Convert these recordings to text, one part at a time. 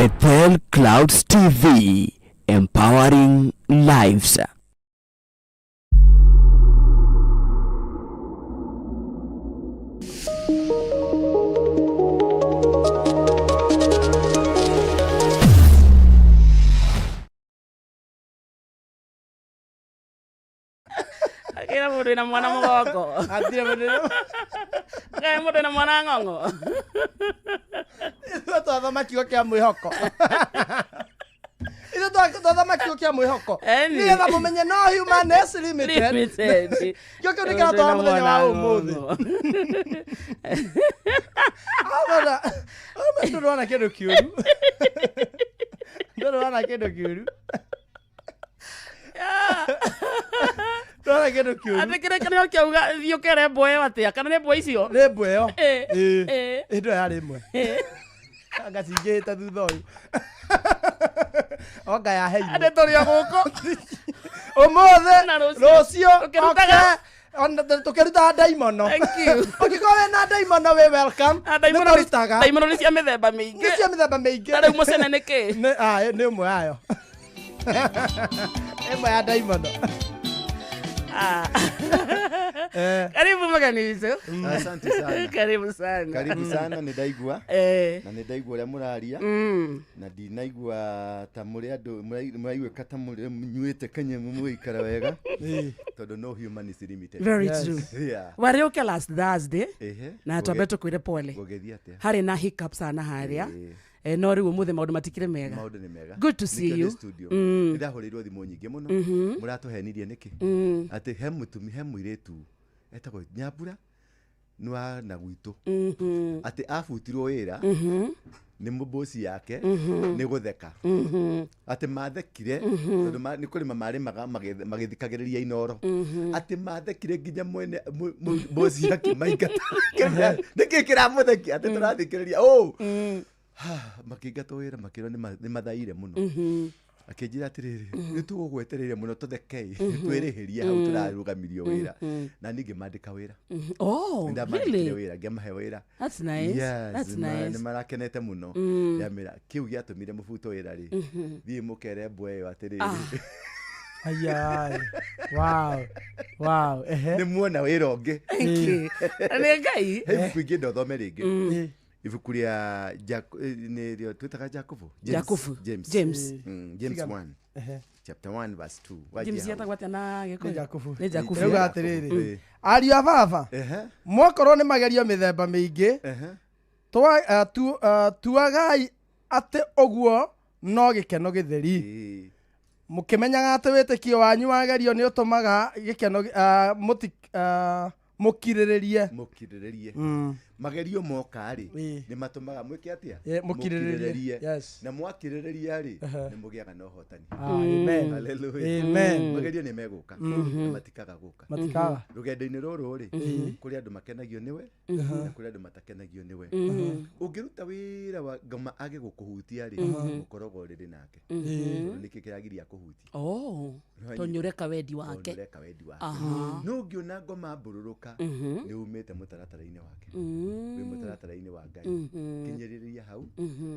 Bethel Clouds TV, empowering lives. Akira mundu wina mwana mugongo. Atire mundu. Kae mundu wina mwana ng'ong'o. Ithuĩ twathoma kiugo kĩa mwĩhoko. Ithuĩ twathoma kiugo kĩa mwĩhoko. Eni. Nĩgetha mũmenye no human is limited. Limited. Kĩo kĩu nĩ kĩratwara mũthenya wa ũmũthĩ. Abona, ndũrona kĩndũ kĩũru. Ndũrona kĩndũ kĩũru. Ndũrona kĩndũ kĩũru. Atĩ kĩrĩa kĩrĩa kĩauga thiĩ ũkere mbwa ĩyo atĩa kana nĩ mbwa icio? Nĩ mbwa ĩyo. Eh, Ĩĩ. eh. Ĩndũ ĩyo yarĩ ĩmwe. Anga cingĩhĩte thutha ũyũ. Onga yaheirwo. Atĩ tũrĩ o gũkũ. Ũmũthĩ Na rũciũ. rũciũ Tũkĩrutaga. oke, ona tũkĩrutaga ndaimono. Thank you. Ũngĩkorwo wĩna ndaimono wĩ welcome. Na Nĩ ndaimono tũrutaga. ndaimono nĩ cia mĩthemba mĩingĩ. Nĩ cia mĩthemba mĩingĩ. Na rĩu mũcene nĩ kĩ? Nĩ nĩ ĩmwe yayo. Ĩmwe ya ndaimono. Ah. Eh. Karibu mgeni witũ. Asante sana. Karibu sana. Karibu sana nä ndaigua Eh. na nä ndaigua å rä a må raria Mm. na ndinaigua ta må rä andå mũraiguä ka ta nyuä te kanyamå må gäikara wega tondå no human is limited. Very Yes. true. Yeah. Warĩ ũke last Thursday Ehe. na twambe tũkwĩre pole. Gũgĩthiĩ atĩa? Harĩ na hiccups sana harĩa. Ĩĩ. Eh, no rĩu ũmũthĩ maũndũ matikĩrĩ mega. Maũndũ nĩ mega. Good to see Nĩkĩo ndĩ you. studio. Nĩ ndahũrĩirwo thimũ nyingĩ mũno. Mũratũhenirie nĩkĩ? Atĩ he mũtumi he mũirĩtu etagwo Nyambura nĩ wa na gwitũ. Atĩ abutirwo wĩra nĩ mũbosi yake nĩ gũtheka. Atĩ mathekire tondũ nĩ kũrĩma marĩmaga magĩthikagĩrĩria inoro. Atĩ mathekire nginya mwene bosi akĩmaingata. Nĩkĩ kĩramũthekia atĩ tũrathikĩrĩria oh makĩingatwo wĩra makĩrwo nĩ mathaire mũno. Akĩnjĩra atĩrĩrĩ nĩ tũgũgwetereire mũno tũthekei twĩrĩhĩrie hau tũrarũgamirio wĩra na niĩ ngĩmandĩka wĩra. Oh, Nĩndamandĩkire really? wĩra ngĩmahe wĩra. That's nice. Yes, That's nice. nĩ marakenete mũno. Ndamĩra kĩu gĩatũmire mũbutwo wĩra rĩ thiĩ mũkere mbwa ĩyo atĩrĩrĩ Ayai. Wow. Wow. Ehe. nĩ muona wĩra ũngĩ. Thank you. Nĩ Ngai. He ibuku ingĩenda ũthome rĩngĩ. Ĩĩ. Ibuku rĩa nĩrĩo twĩtaga Jakubu? James. Jakubu. James. James. James Cigana. 1. Ehe. Chapter 1 verse 2. Wanjia James hau. yetagwo atĩa na Gĩkũyũ? Nĩ Jakubu. Nĩ Jakubu. Rĩu atĩrĩrĩ. Ĩĩ. Ariũ a baba. Ehe. Mwakorwo nĩ magerio mĩthemba mĩingĩ Ehe. tuagai atĩ ũguo no gĩkeno gĩtheri. Ĩĩ. Mũkĩmenyaga atĩ wĩtĩkio wanyu wagerio nĩ ũtũmaga gĩkeno mũkirĩrĩrie. Mũkirĩrĩrie. Mm. Magerio moka rĩ Ĩĩ. nĩ matũmaga mwĩke atĩa? Ĩĩ, mũkirĩrĩrie. Yes. Na mwakirĩrĩria rĩ Ehe. nĩ mũgĩaga na ũhotani. Amen. Hallelujah. Amen. Magerio nĩ megũka na matikaga gũka. Matikaga. Rũgendo-inĩ rũrũ rĩ kũrĩ andũ makenagio nĩwe na kũrĩ andũ matakenagio nĩwe. Ũngĩruta wĩra wa ngoma age gũkũhutia rĩ ũkoragwo ũrĩrĩ nake. Tondũ nĩkĩ kĩragiria akũhutie? Oh, tondũ nĩ ũreka wendi wake. Tondũ nĩũreka wendi wake. Aha. No ũngĩona ngoma mbũrũrũka nĩ umĩte mũtaratara-inĩ wake. Wĩ mũtaratara-inĩ wa Ngai. Kinyĩrĩria hau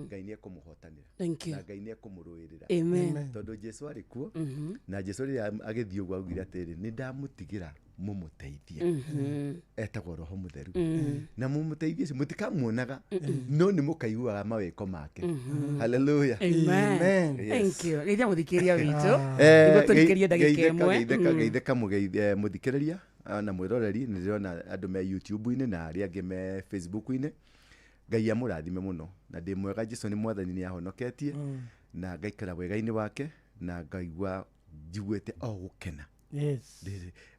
Ngai nĩ ekũmũhotanĩra. Thank you. Na Ngai nĩ ekũmũrũĩrĩra. Amen. Tondũ Jesu arĩ kuo na Jesu rĩrĩa agĩthiĩ ũguo augire atĩrĩ nĩ ndamũtigĩra mũmũteithia. Etagwo Roho Mũtheru. Na mũmũteithia ũcio mũtikamuonaga no nĩ mũkaiguaga mawĩko make. Hallelujah. Amen. Amen. Yes. Thank you. Geithia mũthikĩrĩria witũ. Eh, Nĩguo tũrikĩrie ndagĩka geithĩka, ĩmwe. geithĩka geithĩka mũthikĩrĩria na mwĩroreri nĩ ndĩrona andũ me YouTube-inĩ na arĩa angĩ me Facebook-inĩ. Ngai amũrathime mũno na ndĩ mwega. Jesu nĩ mwathani nĩ ahonoketie na ngaikara wega-inĩ wake na ngaigua njiguĩte o gũkena. Yes.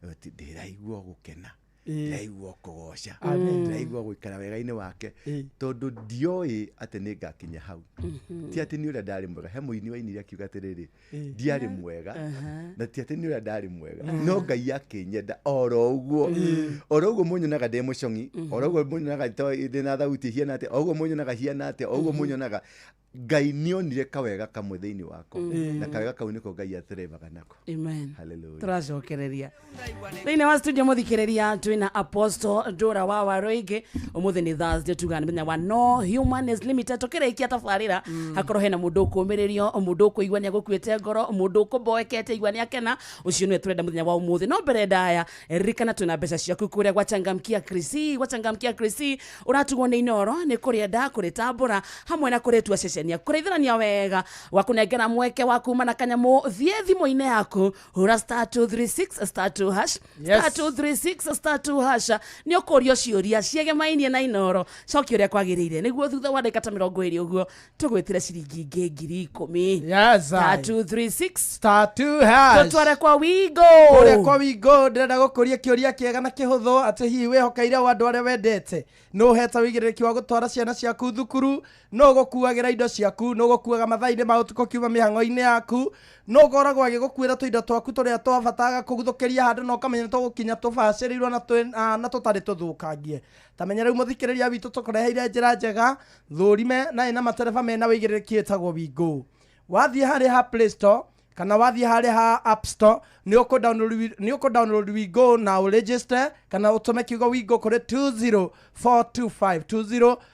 Ndĩraigua o gũkena. Ĩĩ. Ndĩraigua o kũgoca. Amen. Ndĩraigua gũikara wega-inĩ wake Ĩĩ. tondũ ndioĩ atĩ nĩ ngakinya hau. Ti atĩ nĩ ũrĩa ndarĩ mwega. He mũini wainire akiuga atĩrĩrĩ ndiarĩ mwega na ti atĩ nĩ ũrĩa ndarĩ mwega no Ngai akĩnyenda oro ũguo. Oro ũguo mũnyonaga ndĩ mũcong'i, oro ũguo mũnyonaga ndĩna thauti hiana atĩa, o ũguo mũnyonaga hiana atĩa, o ũguo mũnyonaga Ngai nĩonire kawega kamwe thĩinĩ wako na kawega kau nĩko Ngai aterebaga nako. Amen. Hallelujah. Tũracokereria thĩinĩ wa studio mũthikĩrĩria twĩna Apostle Ndũra wa Waruinge. Ũmũthĩ nĩ Thursday, tugaga nĩ mũthenya wa No Human is Limited. Tũkĩrĩkia tabarĩra hakorwo hena mũndũ ũkũmĩrĩrio, mũndũ ũkũigua nĩ agũkuĩte ngoro, mũndũ ũkũmboekete igua nĩ akena, ũcio nĩwe tũrenda mũthenya wa ũmũthĩ. No mbere ndaya, ririkana twĩna mbeca ciaku kũrĩa gwa Changamkia Krisi. Gwa Changamkia Krisi ũratugwo nĩ Inoro nĩ kũrĩenda kũrĩtambũra hamwe na kũrĩtua cecenia kũrĩithania wega wa kũnengera mweke wa kuma na kanyamũ. Thiĩ thimũ-inĩ yaku, hũra *236 *2 hash. Yes. *236 *2 hash, nĩ ũkũrio ciũria ciegemainie na Inoro, cokia ũrĩa kwagĩrĩire nĩguo thutha wa ndagĩka ta 20 ũguo tũgwĩtĩre ciringi ingĩ 10,000. Yes, Star I. 236 Star 2 hash. Tũtware kwa Wigo. Kũrĩa kwa Wigo ndĩrenda gũkũria kĩũria kĩega na kĩhũthũ, atĩ hihi wĩhokeire o andũ arĩa wendete? Nũ ũhete wĩigĩrĩrĩki wa gũtwara ciana ciaku thukuru? Nũ ũgũkuagĩra indo ciaku? Nũ ũgũkuaga mathaa-inĩ ma ũtukũ kiuma mĩhang'o-inĩ yaku? Nũ ũkoragwo agĩgũkuĩra tũindo twaku tũrĩa twa bata agakũguthũkĩria handũ na ũkamenya nĩ tũgũkinya tũbacĩrĩirwo na tũtarĩ tũthũkangie? Ta menya rĩu mũthikĩrĩria witũ, tũkũreheire njĩra njega thũrime na ĩna matereba mena wĩigĩrĩrĩki ĩtagwo Wigo. Wathiĩ harĩ ha Play Store kana wathiĩ harĩ ha App Store, nĩ ũkũ download Wigo na ũregister kana ũtũme kiugo Wigo kũrĩ 20425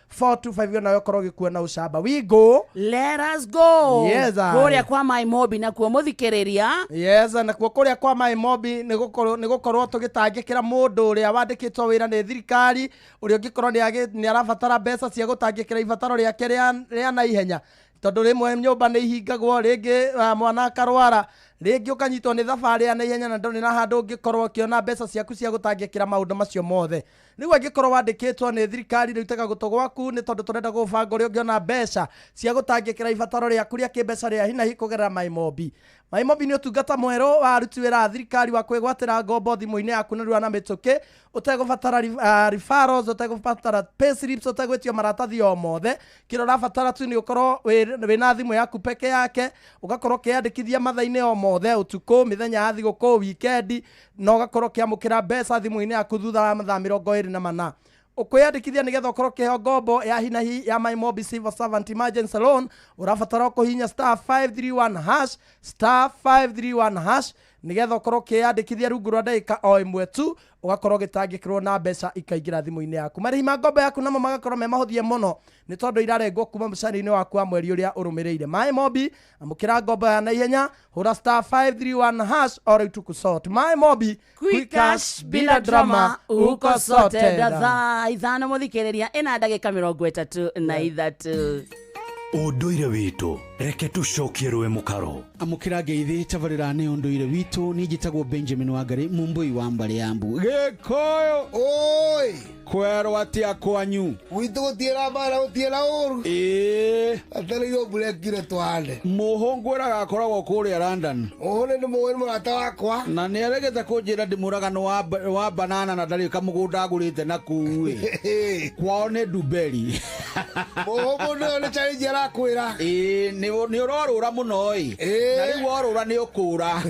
20425, nawe ũkorwo ũgĩkua na ũcamba. Wigo. Let us go. Yes, I. Kũrĩa kwa Mai Mobi nakuo mũthikĩrĩria. Yes, nakuo kũrĩa kwa Mai Mobi nĩ gũkorwo tũgĩtangĩkĩra mũndũ ũrĩa wandĩkĩtwo wĩra nĩ thirikari, ũrĩa ũngĩkorwo nĩ arabatara mbeca cia gũtangĩkĩra ibataro rĩake rĩa naihenya, tondũ rĩmwe nyũmba nĩ ihingagwo, rĩngĩ mwana akarwara, rĩngĩ ũkanyitwo nĩ thabarĩ ya naihenya na ndũrĩ na handũ ũngĩkorwo ũkĩona mbeca ciaku cia gũtangĩkĩra maũndũ macio mothe. Rĩu angĩkorwo wandĩkĩtwo nĩ thirikari, rĩu tega gũtũ gwaku, nĩ tondũ tũrenda gũbanga ũrĩa ũngĩona mbeca cia gũtangĩkĩra ibataro rĩaku rĩa kĩmbeca rĩa hi na hi kũgerera Mai Mobi. Mai Mobi nĩ ũtungata mwerũ wa aruti wĩra a thirikari wa kwĩgwatĩra ngombo thimũ-inĩ yaku narua na mĩtũkĩ, ũtegũbatara referrals, ũtegũbatara payslips, ũtegwĩtio maratathi o mothe. Kĩrĩa ũrabatara tu nĩ ũkorwo wĩna thimũ yaku peke yake, ũgakorwo ũkĩyandĩkithia mathaa-inĩ o mothe, ũtukũ, mĩthenya ya thigũkũ, wikendi, na ũgakorwo ũkĩamũkĩra mbeca thimũ-inĩ yaku thutha wa mathaa 24. Ũkwĩyandĩkithia nĩgetha ũkorwo ũkĩheo ngombo ya hi na hi ya My Mobi Civil Servant Emergency Loan, ũrabatara kũhihinya *531 hash, *531 hash, nĩgetha ũkorwo ũkĩyandĩkithia rungu rwa ndagĩka o ĩmwe tu, ũgakorwo ũgĩtangĩkĩrwo na mbeca ikaingĩra thimũ-inĩ yaku. Marĩhi ma ngombo yaku namo magakorwo me mahũthie mũno, nĩ tondũ irarengwo kuma mũcara-inĩ waku wa mweri ũrĩa ũrũmĩrĩire. Mai Mobi, amũkĩra ngombo ya naihenya, hũra *531 hash o rĩu tũkũsort. Mai Mobi, Quick cash bila drama, uko sorted. Thaa 5 mũthikĩrĩria ĩna ndagĩka 33. Ũndũire witũ reke tũcokie rũe mũkaro. Amũkĩra ngeithi tabarĩra nĩ ũndũire witũ. Niĩ njĩtagwo Benjamin Wangari, Mumbui wa mbarĩ ya Mbu Gĩkũyũ. Oi. Kwerwo atĩa kwanyu? Gwitũ gũtiĩra mbara, gũtiĩra ũru. Ĩĩ. Atereirwo mbura ĩkire tũhande. Mũhũ ngwĩraga akoragwo kũrĩa London. Mũhũ nĩ ndĩmũĩ, nĩ mũrata wakwa. Na nĩ aregete kũnjĩra ndĩmũragano wa banana na ndarĩ kamũgũnda agũrĩte na kũu ĩ. Kwao nĩ Dumberi. Mũhũ mũndũ ũyũ nĩ challenge arakwĩra. Ĩĩ, nĩ ũrorũra mũno ĩ. Na rĩu worũra nĩ ũkũra.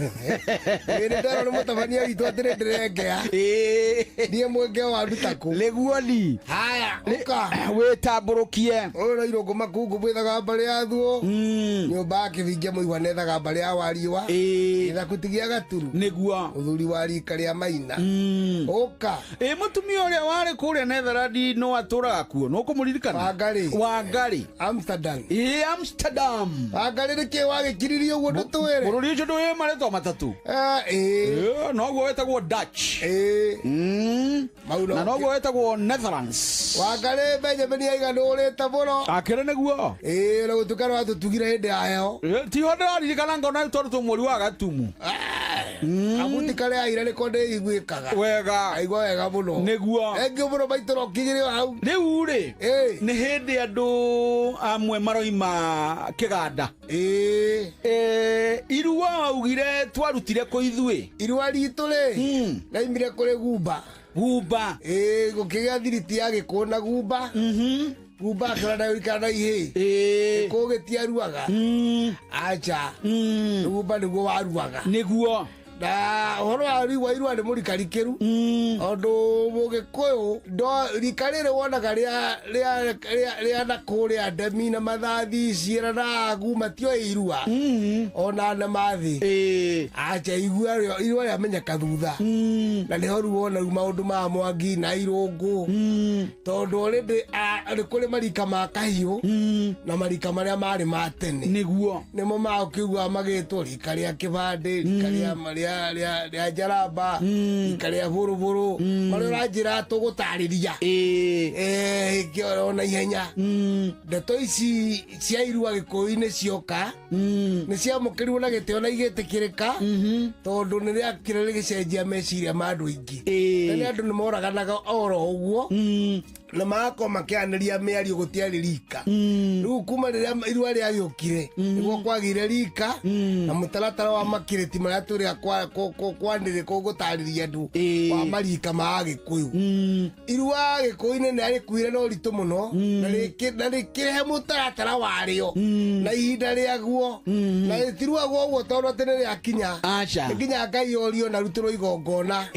Ĩĩ, nĩ nderwo nĩ mũtabania witũ atĩ nĩ ndĩrengea. Ĩĩ. Niĩ mwenge wa nduta kũ. Nĩguo ni. Haya, ũka. Wĩtambũrũkie. Ũyũ nĩ Irũngũ Makungu mwĩthaga mbarĩ ya Thuo. Nyũmba ya Kĩbinge mũigua nethaga mbarĩ ya Wariũa. Gĩthaku ti gĩa Gaturu. Nĩguo. Mũthuri wa rika rĩa Maina. Ũka. Ĩ, mũtumia ũrĩa warĩ kũrĩa Netherlands no atũraga kuo, no ũkũmũririkana? Wangarĩ. Wangarĩ. Amsterdam. Ĩ, Amsterdam. Wangarĩ nĩkĩ wagĩkiririe ũguo ndũtwĩre? Bũrũri ũcio ndũĩ marĩtwa matatũ. Ĩ. Noguo wĩtagwo Dutch. Ĩ. Na noguo wĩtagwo Netherlands. Wangarĩ Benjamin aiganũrĩte mũno. Akĩrĩ nĩguo. Ĩ, na gũtuĩka nĩ watũtugire hĩndĩ ya heho. Tiho ndĩraririkana ngona tondũ twĩ mweri wa Gatumu. Kabuti karĩa aire nĩko ndĩiguĩkaga. Wega. Aigua wega mũno. Nĩguo. Thengiũ mũno maitũ no kinyĩre o hau. Rĩu rĩ, nĩ hĩndĩ andũ amwe maroima kĩganda. Irua waugire twarutire kũ ithuĩ? Irua ritũ rĩ, raimire kũrĩ Gumba. Gumba. Ĩ, gũkĩgĩa thiriti ya Gĩkũyũ na Gumba. Gumba akĩona ndagũikara na ihĩĩ. Gĩkũyũ gĩtiaruaga. Acha. Gumba nĩguo waruaga. Nĩguo. Na ũhoro wa irua, irua nĩ mũrikarikĩru tondũ mũgĩkũyũ ndo rika rĩrĩ wonaga rĩa na kũrĩa ndemi na mathathi ciĩra na agu matioĩ irua ona na mathĩ. Acha igua irua rĩamenyeka thutha na nĩho rĩu wona rĩu maũndũ ma Mwangi na Irũngũ tondũ already nĩ kũrĩ marika ma kahiũ na marika marĩa marĩ ma tene. Nĩguo. Nĩmo maũkiuga magĩtwo rika rĩa kĩbandĩ, rika rĩa njaramba, rika rĩa bũrũbũrũ, marĩa ũranjĩra tũgũtarĩria ona ihenya. Ndeto ici cia irua gĩkũyũ-inĩ cioka nĩ ciamũkĩrirwo na gĩtĩo na igĩtĩkĩrĩka tondũ nĩ rĩakire rĩgĩcenjia meciria ma andũ aingĩ. Tene andũ nĩ moraganaga oro ũguo na magakorwo makĩaranĩria mĩario gũtiarĩ rika. Rĩu kuma rĩrĩa irua rĩagĩũkire nĩguo kwagĩire rika na mũtaratara wa makirĩti marĩa tũrĩa kwanĩrĩ gũtarĩria andũ wa marika ma Agĩkũyũ. Irua Gĩkũyũ-inĩ nĩ rĩkuire na ũritũ mũno na rĩkĩrehe mũtaratara warĩo na ihinda rĩaguo na rĩtiruagwo ũguo tondũ atĩ nĩ rĩakinya. Aca. Nĩ nginya Ngai orio na arutĩrwo igongona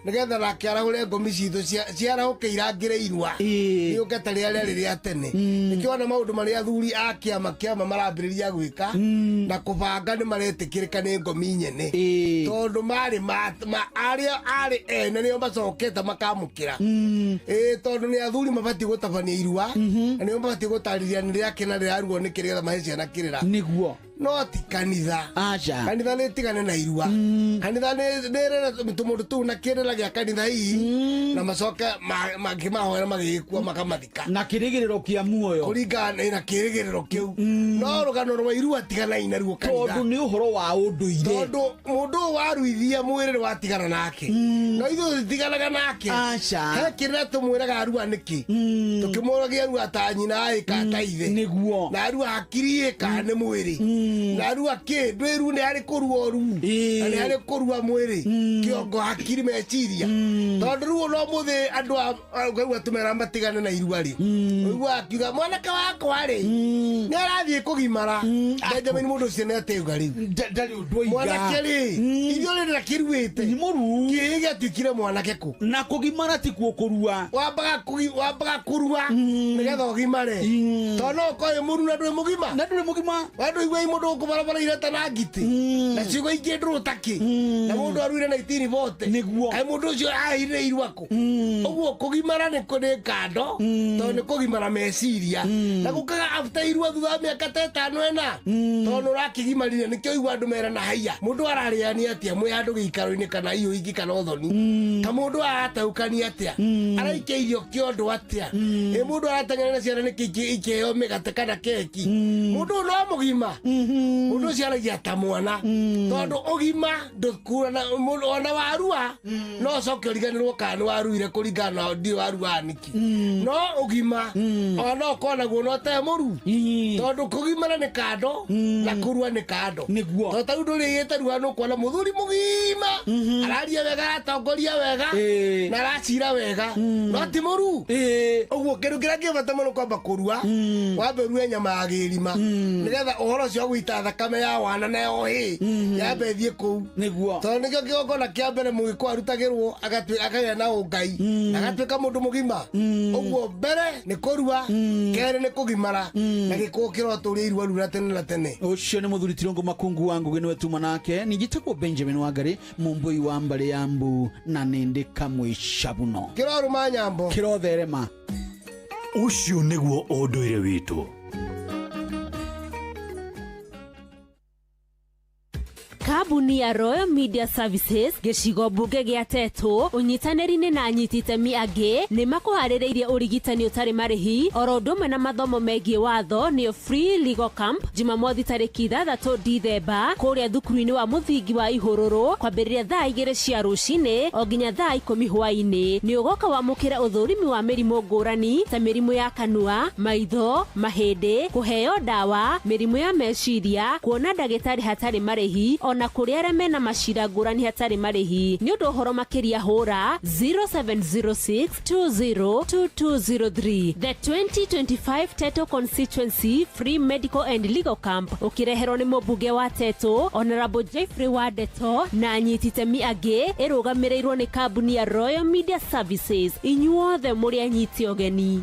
nĩgetha nake arahũre ngomi citũ ciarahũke irangĩre irua rĩũke ta rĩrĩa rĩarĩ rĩa tene. Nĩkĩo wona maũndũ marĩa athuri a kĩama kĩama marambĩrĩria gwĩka na kũbanga nĩ maretĩkĩrĩka nĩ ngomi nyene tondũ marĩ arĩa arĩ ene nĩo macokete makamũkĩra. Tondũ nĩ athuri mabatiĩ gũtabania irua na nĩo mabatiĩ gũtarĩria nĩ rĩake na rĩraruo nĩkĩ nĩgetha mahe ciana kĩrĩra. Nĩguo. No ti kanitha. Aca. Kanitha nĩ tigane na irua. Kanitha nĩ rĩrĩa tũmũndũ tũu na kĩrĩra gĩa kanitha hihi na macoke makĩmahoera magĩgĩkua makamathika. Na kĩrĩgĩrĩro kĩa muoyo. Kũringana na kĩrĩgĩrĩro kĩu. No rũgano rwa irua tiganai naruo kanitha. Tondũ nĩ ũhoro wa ũndũire. Tondũ mũndũ ũyũ waruithia mwĩrĩ nĩ watigana nake. No ithuĩ tũtiganaga nake. Aca. He kĩrĩra tũmwĩraga arua nĩkĩ? Tũkĩmũragia arua ta nyina ĩ kana ta ithe. Nĩguo. Na arua hakiri ĩ kana nĩ mwĩrĩ. Na arua kĩ ndwĩru nĩ harĩ kũrua ũru na nĩ harĩ kũrua mwĩrĩ kĩongo hakiri meciria. Tondũ rĩu no mũthĩ andũ a tũmera matigane na irua rĩ ũigua akiuga mwanake wakwa rĩ nĩ arathiĩ kũgimara. Benjamin mũndũ ũcio nĩ ateuga rĩu ndarĩ ũndũ oiga. Mwanake rĩ ithuĩ rĩ ndakĩruĩte Nĩ mũruu. Kĩĩ gĩatuĩkire mwanake kũ? Na kũgimara ti kuo kũrua. Wambaga kũrua nĩgetha ũgimare. Tondũ no ũkorwo wĩ mũru na ndũrĩ mũgima. Na ndũrĩ mũgima. We ndũigua mũndũ gũkũ barabara ireta na ngitĩ na ciugo ingĩ ndũrũ takĩ na mũndũ aruire 1940. Nĩguo. Kaĩ mũndũ ũcio ahirire irua kũ? Ũguo kũgimara nĩ kando tondũ nĩ kũgimara meciria na gũkaga after irua thutha wa mĩaka ta ĩtano ĩna tondũ nĩ ũrakĩgimarire. Nĩkĩo ũigua andũ merana haiya mũndũ ararĩania atĩa mwĩ handũ gĩikaro-inĩ kana iũ ingĩ kana ũthoni ka mũndũ arataũkania atĩa araikia irio kĩondo atĩa ĩ mũndũ arateng'era na ciana nĩkĩ ikĩheo mĩgate kana keki mũndũ ũyũ no mũgima. Mũndũ ũcio aragia ta mwana tondũ ũgima ndũkurana ona warua no ũcoke ũriganĩrwo kana nĩ waruire kũringana na ndiũ waruaga nĩkĩ. No ũgima ona no ũkorwo naguo no te mũru tondũ kũgimara nĩ kando na kũrua nĩ kando. Nĩguo. Tondũ tarĩu ndũrĩgĩte rua nĩ ũkuona mũthuri mũgima araria wega aratongoria wega na aracira wega no ti mũru. Ũguo kĩndũ kĩrĩa kĩ bata mũno kwamba kũrua wambe ũrue nyama ya gĩrima nĩgetha ũhoro ũcio wa gũita thakame ya wana na ya ũhĩ yambe ĩthiĩ kũu. Nĩguo. Tondũ nĩkĩo kĩgongona kĩa mbere mũgĩkũyũ arutagĩrwo akagĩa na ũngai agatuĩka mũndũ mũgima. Ũguo mbere nĩ kũrua kerĩ nĩ kũgimara na gĩkũyũ kĩrotũria irua rura tene na tene. Ũcio nĩ mũthuri Tirũngũ Makungu wa Ngũgĩ nĩwe tuma nake. Ningĩ Benjamin Wangari mũmbũi wa mbarĩ ya mbu na nĩndĩ kamwe cabuno. Kĩrorũma nyambo. Kĩrotherema. Ũcio nĩguo ũndũire witũ. Kambuni ya Royal Media Services gĩcigo mbunge gĩa Tetũ ũnyitanĩri-inĩ na anyiti itemi angĩ nĩ makũharĩrĩirie ũrigitani ũtarĩ marĩhi oro ũndũ ũmwe na mathomo megiĩ watho nĩyo Free Legal Camp Jumamothi tarĩki 6 Dithemba kũrĩa thukuru-inĩ wa mũthingi wa Ihũrũrũ kwambĩrĩria thaa 2 cia rũcinĩ o nginya thaa 10 hwaĩ-inĩ. Nĩ ũgoka wamũkĩra ũthũrimi wa mĩrimũ ngũrani ta mĩrimũ ya kanua, maitho, mahĩndĩ, kũheo ndawa, mĩrimũ ya meciria, kuona ndagĩtarĩ hatarĩ marĩhi ona Ona kũrĩ arĩa mena macira ngũrani hatarĩ marĩhi. Nĩ ũndũ ũhoro makĩria hũra 0706 202203. The 2025 Teto Constituency Free Medical and Legal Camp ũkĩreherwo nĩ mũmbunge wa Teto Honorable Jeffrey Wandeto na anyiti itemi angĩ, ĩrũgamĩrĩirwo nĩ kambuni ya Royal Media Services. Inyuothe mũrĩ anyiti ũgeni.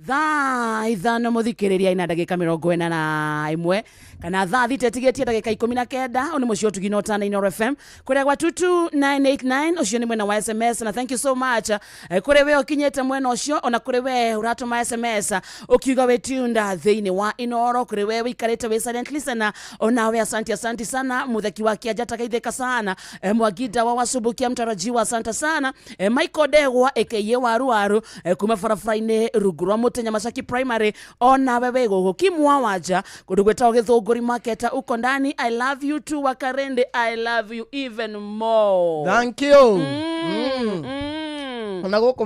Thaa 5 muthikiriria ina ndagika 41 kana thaa 6 ĩtigĩtie ndagika 19. Ũyũ nĩ mũciĩ ũtugi na ũtana Inooro FM kũrĩa gwa 22989. Ũcio nĩ mwena wa SMS, na thank you so much kũrĩ we ũkinyĩte mwena ũcio, ona kũrĩ we ũratũma SMS ũkiuga wĩ tuned thĩinĩ wa Inooro, kũrĩ we wĩikarĩte wĩ silent listener, onawe asante, asante sana. Mutheki wa Kĩanja tagaithĩka sana, Mwagida wa Wasubukia mtarajiwa, asante sana. Michael Ndegwa aka Waru Waru, kuma barabara-inĩ rungu rwa mũtĩ Nyamasaki Primary, onawe wĩ gũkũ. Kimwa Wanja kũndũ gwĩtagwo Gĩthũngũri Market uko ndani. I love you too Wakarende, I love you even more. Thank you. Ona gũkũ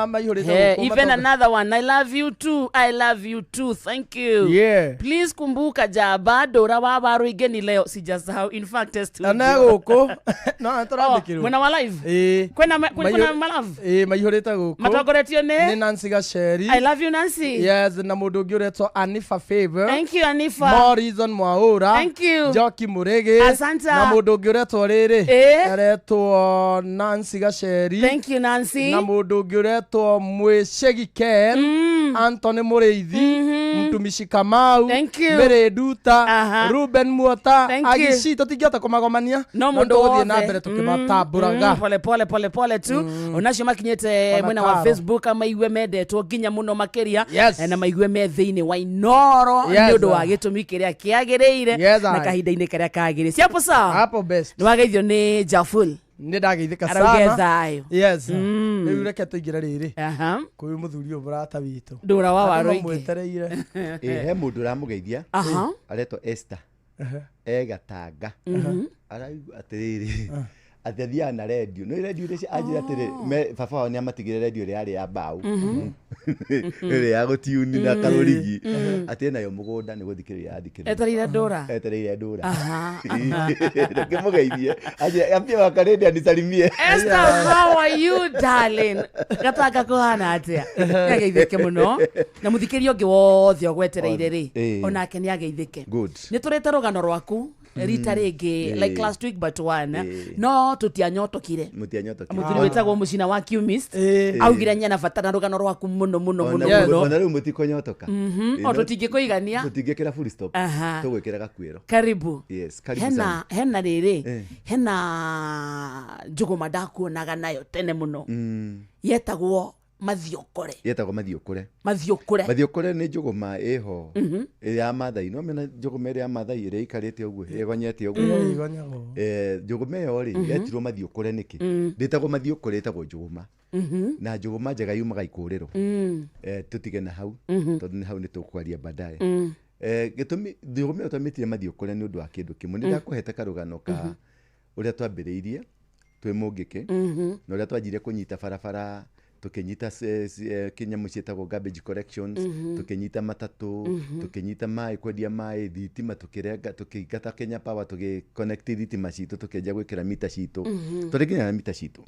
maihũrĩte Hey, gũkũ even another one. I love you too. I love you too. Thank you. Yeah. Please kumbuka jaba Dora wa Waruinge ni leo. Sijasahau. In fact, studio. Ona gũkũ no tũrandĩkĩrwo. Mwena wa live. Ĩĩ. Kwena kwena malove. Ĩĩ, maihũrĩte gũkũ. Matongoretio nĩ nĩ Nancy Gacheri. I love you Nancy. Yes, na mũndũ ũngĩ ũretwo Anifa Favor. Thank you Anifa. Morrison Mwaura. Thank you. Njoki Mũrĩgĩ. Asante. Na mũndũ ũngĩ ũretwo rĩrĩ Ĩĩ. aretwo Nancy Gacheri. Thank you Nancy. Na mũndũ ũngĩ ũretwo Mwĩcegi Ken. Anthony Mũrĩithi. Mtumishi Kamau. Thank you. Mary Nduta. Aha. Ruben Muota. Thank you. Agici tũtingĩhota kũmagomania. No Na mũndũ tũgũthiĩ wothe na mbere tũkĩmatambũraga. Pole pole pole pole tu. Onacio makinyĩte Ona mwena wa Karo. Facebook maigue mendetwo nginya mũno makĩria. Yes. Na maigue me thĩinĩ wa Inooro Yes, nĩ ũndũ wa gĩtũmi kĩrĩa kĩagĩrĩire Yes, na I. kahinda-inĩ karĩa kagĩrĩire. Siapo sawa. Hapo best. Nĩ wageithio nĩ Jaful. Nĩ ndageithĩka Arauge sana. thayũ. Yes. Rĩu reke tũingĩre rĩrĩ. Aha. Kũrĩ mũthuri ũyũ mũrata witũ. Ndũra wa Andũ Waruinge. mamwetereire. Ĩ, he mũndũ ũramũgeithia Aha. aretwo Esther egatanga araigua atĩrĩrĩ atĩ athiaga na rendio nĩ rendio iria anjĩra atĩrĩ baba wao nĩ amatigĩre rendio ĩrĩa yarĩ ya mbaũ ĩrĩa ya gũtiuni na karũrigi atĩ enayo mũgũnda nĩ gũthikĩrĩria athikĩrĩria Etereire Ndũra. etereire Ndũra. Aha. Ndũkĩmũgeithie anjĩra ambie wakarĩndĩ anisalimie. Esther, how are you darling? Gatanga kũhana atĩa? Nĩ ageithĩke mũno. Na mũthikĩria ũngĩ wothe ũgwetereire rĩ, Ĩĩ. onake nĩ ageithĩke. Good. Nĩ tũrĩte rũgano rwaku rita rĩngĩ Ĩĩ. like last week but one, Ĩĩ. no tũtianyotokire. Mũtianyotokire. Mũthuri wĩtagwo Mũcina wa Cumist Ĩĩ. augire nyena bata na rũgano rwaku mũno mũno mũno Ona mũno. ona rĩu mũtikonyotoka. O tũtingĩkũigania. Tũtingĩkĩra full stop. Aha. Tũgwĩkĩra gakuĩro. Karibu. Yes, karibu Hena sana. hena rĩrĩ, Eh. hena njũgũma ndakuonaga nayo tene mũno yetagwo mathiokore. Yetagwo mathiũkũre. Mathiokore. Mathiũkũre nĩ njũgũma ĩho ĩrĩa ya Maathai. No mena njũgũma ĩrĩa ya Maathai ĩrĩa ĩikarĩte ũguo ĩgonyete ũguo. Igonyagwo. Njũgũma ĩyo rĩ yetirwo mathiũkũre nĩkĩ? Ndĩtagwo mathiũkũre, ĩtagwo njũgũma. Na njũgũma njega yumaga ikũrĩro. Tũtige na hau tondũ nĩ hau nĩ tũkwaria baadaye. Gĩtũmi njũgũma ĩyo twamĩtire mathiũkũre nĩ ũndũ wa kĩndũ kĩmwe. Nĩ ndakũhete karũgano ka ũrĩa twambĩrĩirie twĩ Mũngĩkĩ na ũrĩa twanjire kũnyita barabara, tũkĩnyita kĩnyamũ ciĩtagwo garbage collections, tũkĩnyita matatũ, tũkĩnyita maĩ, kwendia maĩ, thitima, tũkĩrenga, tũkĩingata Kenya Power, tũgĩconnect thitima citũ, tũkĩanjia gwĩkĩra mita citũ, tũrĩ nginya na mita citũ.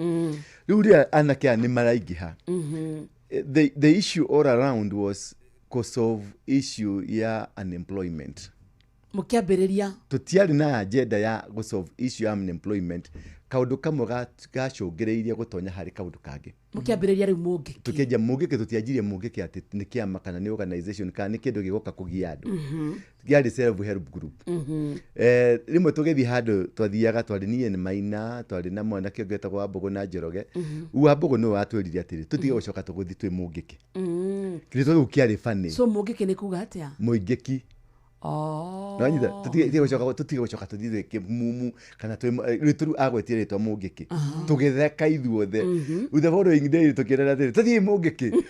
Rĩu rĩrĩa anake aya nĩ maraingĩha, the issue all around was kũsolve issue ya unemployment. Mũkĩambĩrĩria Tũtiarĩ na agenda ya gũsolve issue ya unemployment. Kaũndũ kamwe gacũngĩrĩirie gũtonya harĩ kaũndũ kangĩ. Mũkĩambĩrĩria rĩu Mũngĩkĩ. Tũkĩanjia Mũngĩkĩ, tũtianjirie Mũngĩkĩ atĩ nĩ kĩama kana nĩ organization kana nĩ kĩndũ gĩgoka kũgia andũ. Kĩarĩ self help group. Rĩmwe tũgĩthiĩ handũ twathiaga, twarĩ niĩ nĩ Maina, twarĩ na mwanake ũngĩ wetagwo Wambũgũ na Njoroge. Wambũgũ nĩwe watwĩrire atĩrĩ tũtige gũcoka tũgũthiĩ twĩ Mũngĩkĩ. Kĩrĩtwa gĩu kĩarĩ funny. So Mũngĩkĩ nĩ kuga atĩa? Mũingĩki. Oh. Nĩwanyita? Tũtige gũcoka tũthiĩ twĩ kĩmumu kana twĩ rĩu rĩu agwetire rĩtwa Mũngĩkĩ, tũgĩtheka ithuothe. The following day tũkĩrana atĩrĩ tũthiĩ Mũngĩkĩ.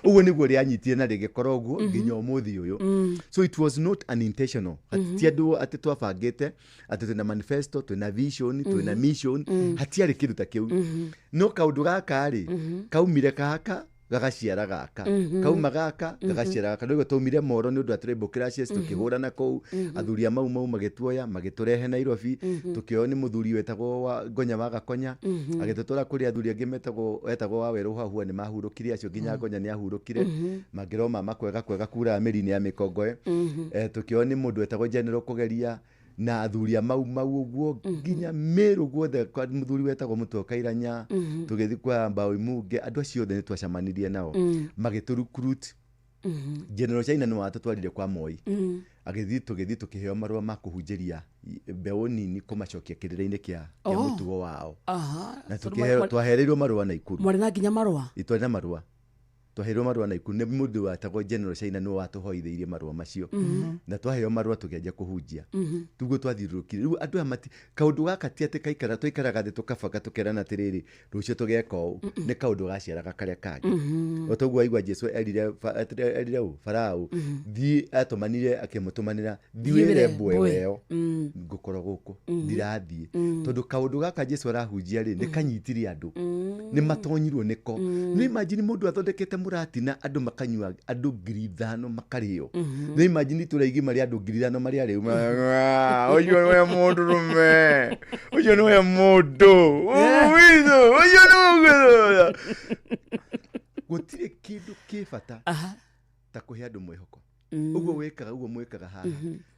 Ũguo nĩguo rĩanyitire na rĩgĩkorwo ũguo nginya ũmũthĩ ũyũ. So it was not an intentional, ti andũ atĩ twabangĩte atĩ twĩna manifesto, twĩna vision, twĩna mission, hatiarĩ kĩndũ ta kĩu. No kaũndũ gaka rĩ, kaumire gaka gagaciara gaka, kauma gaka gagaciara gaka. Nĩguo twaumire Moro nĩ ũndũ wa tribal clashes, tũkĩhũrana kũu, athuri a Mau Mau magĩtuoya magĩtũrehe Nairobi, tũkĩoywo nĩ mũthuri wetagwo wa Ngonya wa Gakonya, agĩtũtwara kũrĩ athuri angĩ etagwo wa Werũ Hahua. Nĩ mahurũkire acio, nginya Ngonya nĩ ahurũkire, mangĩrwo mama kwega kwega kuraga mĩri-inĩ ya mĩkongoe. Tũkĩoywo nĩ mũndũ wetagwo General Kũgeria na athuri a Mau Mau ũguo nginya Meru guothe, kwa mũthuri wetagwo Mũtwe Kairanya, tũgĩthiĩ kwa Mbaũ Imunge. Andũ acio othe nĩ twacemanirie nao magĩtũ recruit. General China nĩ watũtwarire kwa Moi, agĩthiĩ, tũgĩthiĩ tũkĩheo marũa ma kũhunjĩria mbeũ nini, kũmacokia kĩrĩra-inĩ kĩa mũtugo wao. Na Tondũ twahereirwo marũa Naikuru. Mwarĩ na nginya marũa? Twarĩ na marũa, twaheirwo marũa Naikuru nĩ mũndũ wetagwo General China, nĩwe watũhoithĩirie marũa macio. Na twaheo marũa tũkĩanjia kũhunjia. Tuguo twathiũrũrũkire. Rĩu andũ aya mati kaũndũ gaka ti atĩ kaikara twaikaraga thĩ tũkabanga tũkerana atĩrĩrĩ, rũciũ tũgeka ũũ. Nĩ kaũndũ gaciaraga karĩa kangĩ. O toguo waigua Jesu erire ũ Farao thiĩ, atũmanire, akĩmũtũmanĩra, thiĩ Thiĩ wĩre wĩre mbwe mbwe. ĩyo ngũkorwo gũkũ ndirathiĩ, tondũ kaũndũ gaka Jesu arahunjia rĩ, nĩ kanyitire andũ, nĩ matonyirwo nĩko. Nĩ imagine mũndũ athondekete mũratina, andũ makanyua, andũ 5,000 makarĩo. Nĩ imagine itũra igima rĩa andũ 5,000 marĩa rĩu, ũcio nĩwe mũndũ rũme, ũcio nĩwe mũndũ witũ, ũcio nĩwe. Gũtirĩ kĩndũ kĩ bata ta kũhe andũ mwĩhoko. Ũguo wĩkaga, ũguo mwĩkaga haha,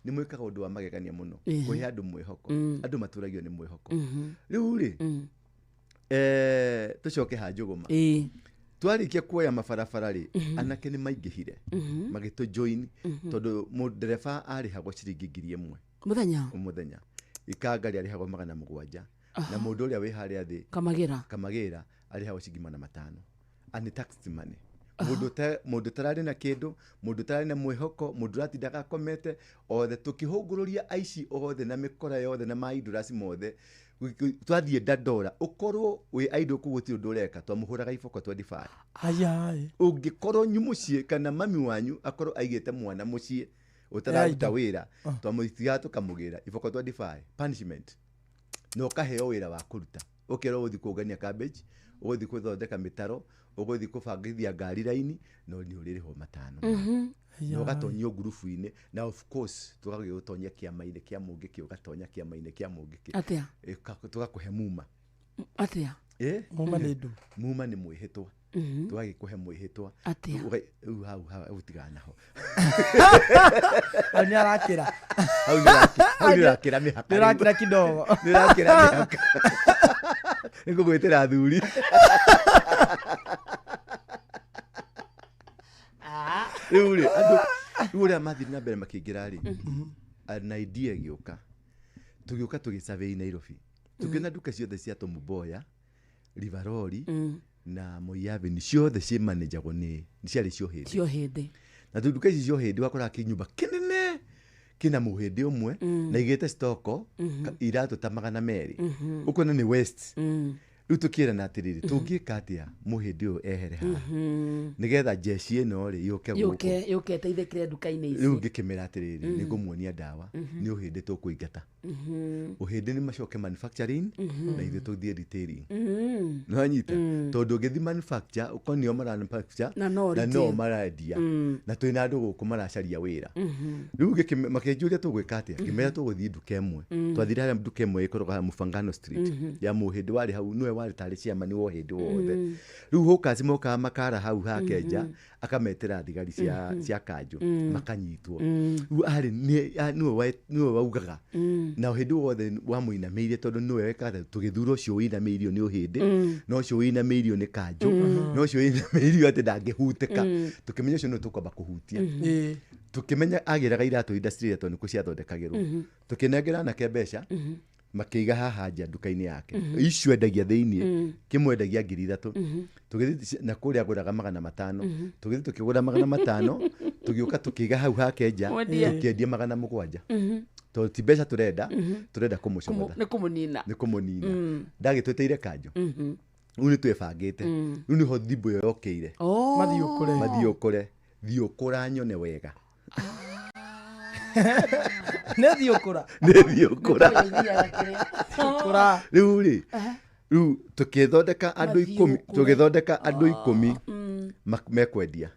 nĩ mwĩkaga ũndũ wa magegania mũno kũhe andũ mwĩhoko. Andũ matũragio nĩ mwĩhoko. Rĩu rĩ, tũcoke ha Njũgũma. Twarĩkia kuoya mabarabara rĩ, anake nĩ maingĩhire magĩtũ join, tondũ mũndereba arĩhagwo ciringi 1,000 Mũthenya? Mũthenya. Ikanga rĩarĩhagwo 700, na mũndũ ũrĩa wĩ harĩa thĩ Kamagĩra. Kamagĩra arĩhagwo ciringi 500, and tax money. Mũndũ ũtararĩ na kĩndũ, mũndũ ũtararĩ na mwĩhoko, mũndũ ũratindaga akomete, othe tũkĩhũngũrũria aici othe na mĩkora yothe na maindũraci mothe. Twathiĩ Dandora, ũkorwo wĩ aindũ kũu gũtirĩ ũndũ ũreka, twamũhũraga iboko 25. Ayaĩ. Ũngĩkorwo nyu mũciĩ kana mami wanyu akorwo aigĩte mwana mũciĩ ũtararuta wĩra, twamũtigaga tũkamũgĩra iboko 25, punishment, na ũkaheo wĩra wa kũruta, ũkerwo ũgũthiĩ kũngania cabbage, ũgũthiĩ gũthondeka mĩtaro, ũgũthiĩ kũbangithia ngari raini, no nĩ ũrĩrĩhwo 500, na ũgatonyio ngurubu-inĩ. Na of course tũgagĩgũtonyia kĩama-inĩ kĩa mũngĩkĩ, ũgatonya kĩama-inĩ kĩa mũngĩkĩ. Atĩa? Tũgakũhe muma. Atĩa? Muma nĩ ndũ? Muma nĩ mwĩhĩtwa, tũgagĩkũhe mwĩhĩtwa. Atĩa? Rĩu hau tigana naho. Hau nĩ arakĩra. Hau nĩ ũrakĩra mĩhaka. Nĩ ũrakĩra kidogo. Nĩ ũrakĩra mĩhaka, nĩ ngũgwĩtĩra athuri. Rĩu rĩ, andũ rĩu ũrĩa mathire na mbere makĩingĩra rĩ, na idea ĩgĩũka, tũgĩũka tũgĩsurvey Nairobi, tũkĩona nduka ciothe cia Tom-Mboya, Rivaroli na Moi Avenue, ciothe cimanĩnjagwo nĩ ciarĩ cio hĩndĩ. Cio hĩndĩ. Na tondũ nduka ici cio hĩndĩ, wakoraga kĩnyũmba kĩnene kĩna mũhĩndĩ ũmwe na igĩte stoko iratũ ta 200, ũkona nĩ west. Rĩu tũkĩrana atĩrĩrĩ, tũngĩka atĩa mũhĩndĩ ũyũ ehere haha nĩgetha jeshi ĩno rĩ yũke gũkũ? Yũke ĩteithĩkĩre nduka-inĩ Rĩu ici. ngĩkĩmĩra atĩrĩrĩ, nĩ ngũmuonia ndawa, nĩ ũhĩndĩ tũkũingata, ũhĩndĩ nĩ macoke manufacturing na ithuĩ tũthiĩ retailing. Nĩwanyita? Tondũ ũngĩthiĩ manufacture, ũkorwo nĩo mara manufacture Na no na no retail. marendia, na twĩna andũ gũkũ maracaria wĩra. Rĩu makĩnjũria tũgwĩka atĩa, ngĩmera tũgũthiĩ nduka ĩmwe. Twathire harĩa nduka ĩmwe ĩkoragwo harĩa Mũbangano Street ya mũhĩndĩ warĩ hau, nĩwe warĩ tarĩ chairman wa ũhĩndĩ wothe. Rĩu hawkers mokaga makara hau hake nja, akametĩra thigari cia kanjũ, makanyitwo. Rĩu arĩ nĩwe waugaga na ũhĩndĩ wothe wamũinamĩirie, tondũ nĩwe wekaga. Tũgĩthura ũcio ũinamĩirio nĩ ũhĩndĩ, na ũcio ũinamĩirio nĩ kanjũ, na ũcio ũinamĩirio atĩ ndangĩhutĩka. Tũkĩmenya ũcio nĩwe tũkwamba kũhutia. Tũkĩmenya agĩraga iratũ industry ĩrĩa, tondũ nĩkuo ciathondekagĩrwo. Tũkĩnengera anake mbeca, makĩiga haha nja nduka-inĩ yake. Icio endagia thĩiniĩ, kĩmwendagia 3,000, tũgĩthiĩ na kũrĩa agũraga 500. Tũgĩthiĩ tũkĩgũra 500, tũgĩũka tũkĩiga hau hake nja. Mwendia. Tũkĩendia 700, tondũ ti mbeca tũrenda, tũrenda kũmũcomotha. Nĩ kũmũnina. Nĩ kũmũnina. Ndagĩtwĩtĩire kanjũ. Rĩu nĩ twebangĩte, rĩu nĩho thimbo ĩyo yokĩire. Oh. Mathiĩ ũkũre. Mathiĩ ũkũre, thiĩ ũkũra nyone wega. Nĩ thiĩ ũkũra. Nĩ thiĩ ũkũra. Kũra. Rĩu rĩ, rĩu tũkĩthondeka andũ Mathiĩ 10, ũkũre. tũgĩthondeka andũ 10 mekwendia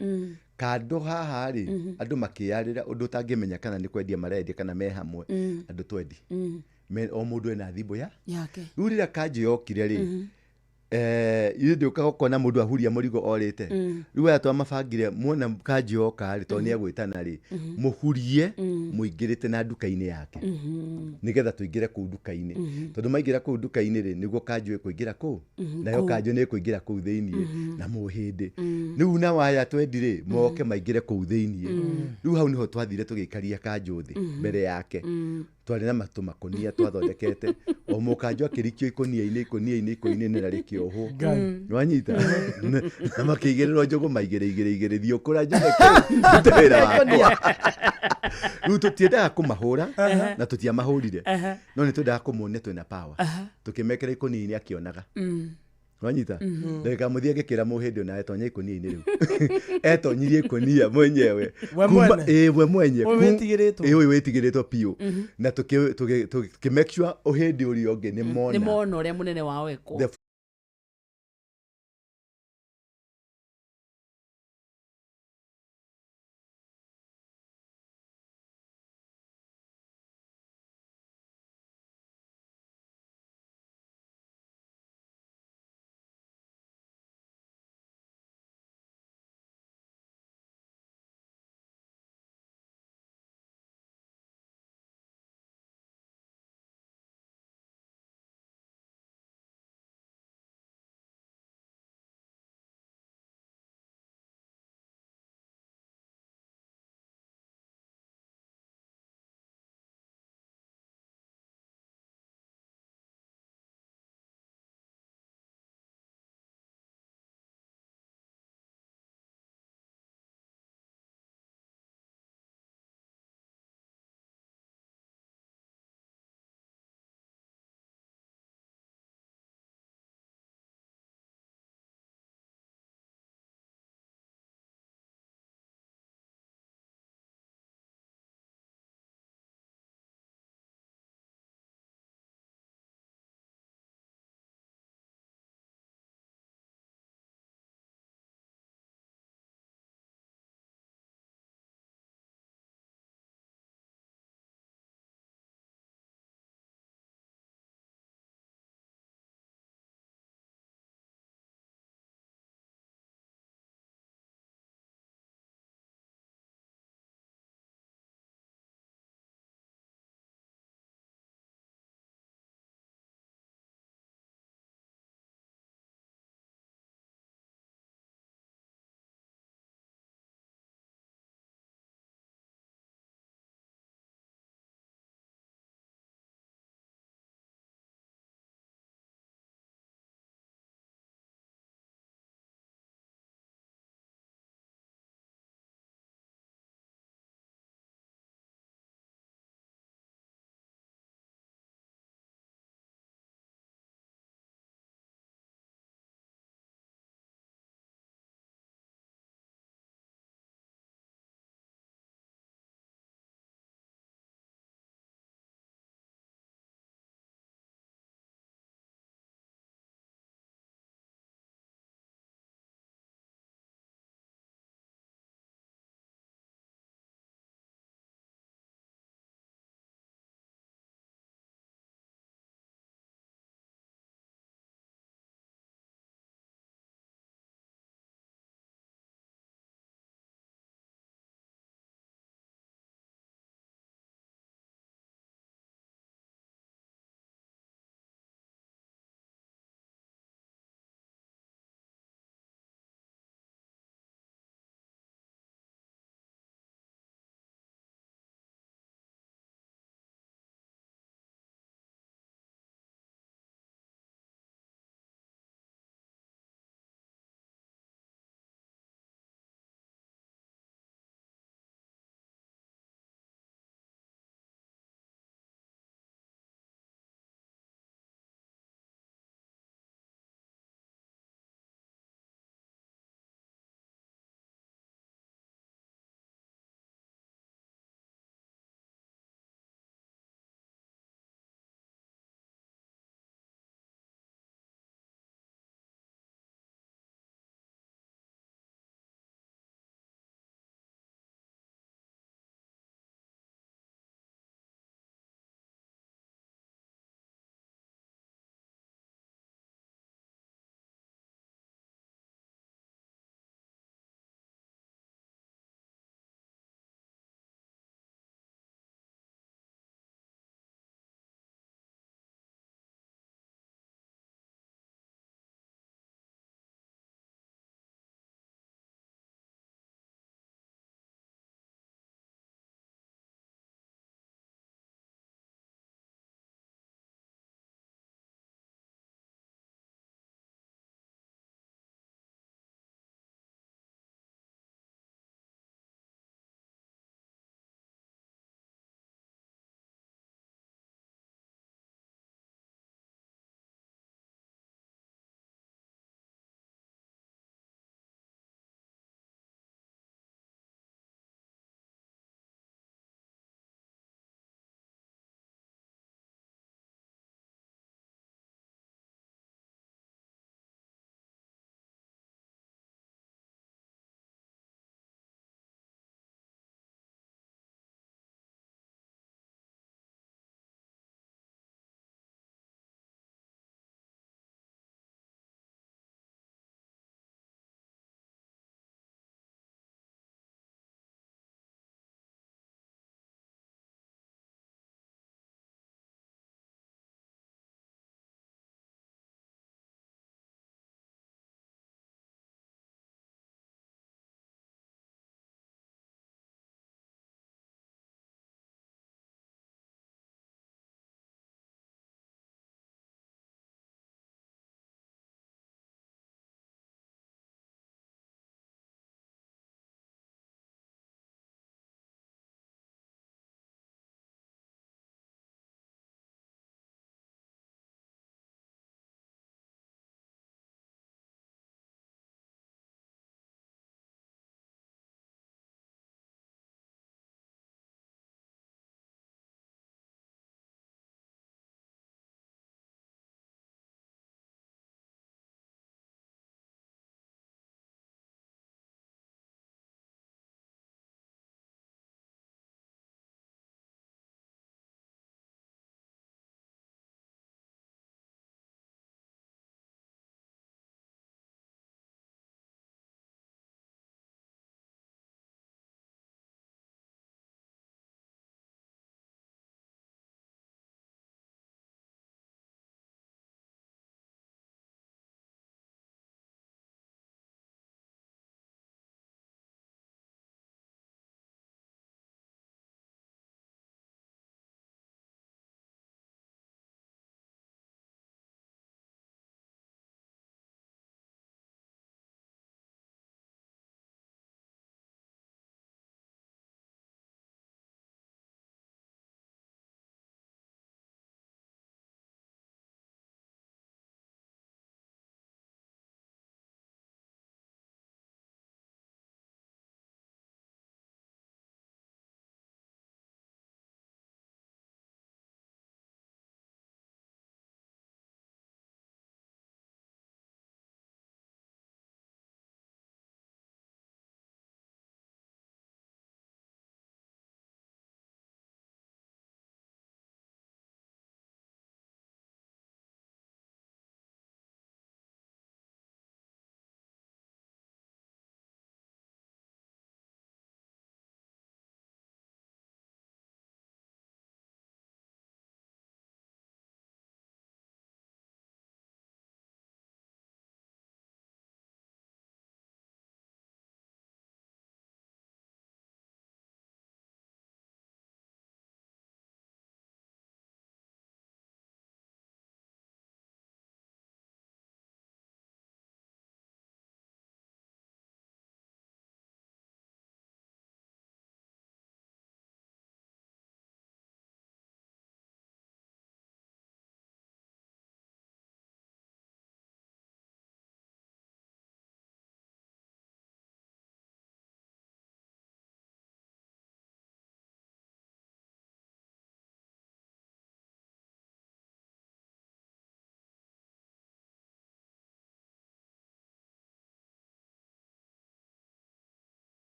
kando haha rĩ, andũ makĩyarĩra ũndũ ũtangĩmenya kana nĩ kwendia marendia kana me hamwe. Andũ twendi. O mũndũ ena thimbo ya yake. Rĩu rĩrĩa kanjũ yokire rĩ, ithuĩ ndĩũkaga ũkona mũndũ ahuria mũrigo orĩte. Rĩu aya twamabangire, muona kanjũ yoka rĩ, tondũ nĩ egwĩtana rĩ, mũhurie mũingĩrĩte na nduka-inĩ yake, nĩgetha tũingĩre kũu nduka-inĩ, tondũ maingĩra kũu nduka-inĩ rĩ, nĩguo kanjũ ĩkũingĩra kũu, nayo kanjũ nĩ ĩkũingĩra kũu thĩiniĩ na mũhĩndĩ rĩu na waya twendi rĩ, moke maingĩre kũu thĩiniĩ. Rĩu hau nĩho twathire tũgĩikaria kanjũ thĩ mbere yake. Twarĩ na matũ makũnia twathondekete, o mũkanjũ akĩrikio ikũnia-inĩ, ikũnia-inĩ, ikũnia-inĩ, na rĩkĩohwo, wanyita, na makĩigĩrĩrwo njũgũma igĩrĩ igĩrĩ igĩrĩ. Thiĩ ũkũra njũgũ, rute wĩra wakwa. Rĩu tũtiendaga kũmahũra na tũtiamahũrire, no nĩ twendaga kũmuonia twĩna power. Tũkĩmekĩra ikũnia-inĩ akĩonaga, wanyita. Ndagĩka mũthia ngĩkĩra mũhĩndĩ onawe tonya ikũnia-inĩ. Rĩu etonyirie ikũnia mwenyewe. We mwene? Ĩĩ, we mwenye. Ũyũ wĩtigĩrĩtwo? Ĩĩ, ũyũ wĩtigĩrĩtwo biũ, na tũkĩ make sure ũhĩndĩ ũrĩa ũngĩ nĩ nĩ mona mona ũrĩa mũnene wao ekwo. The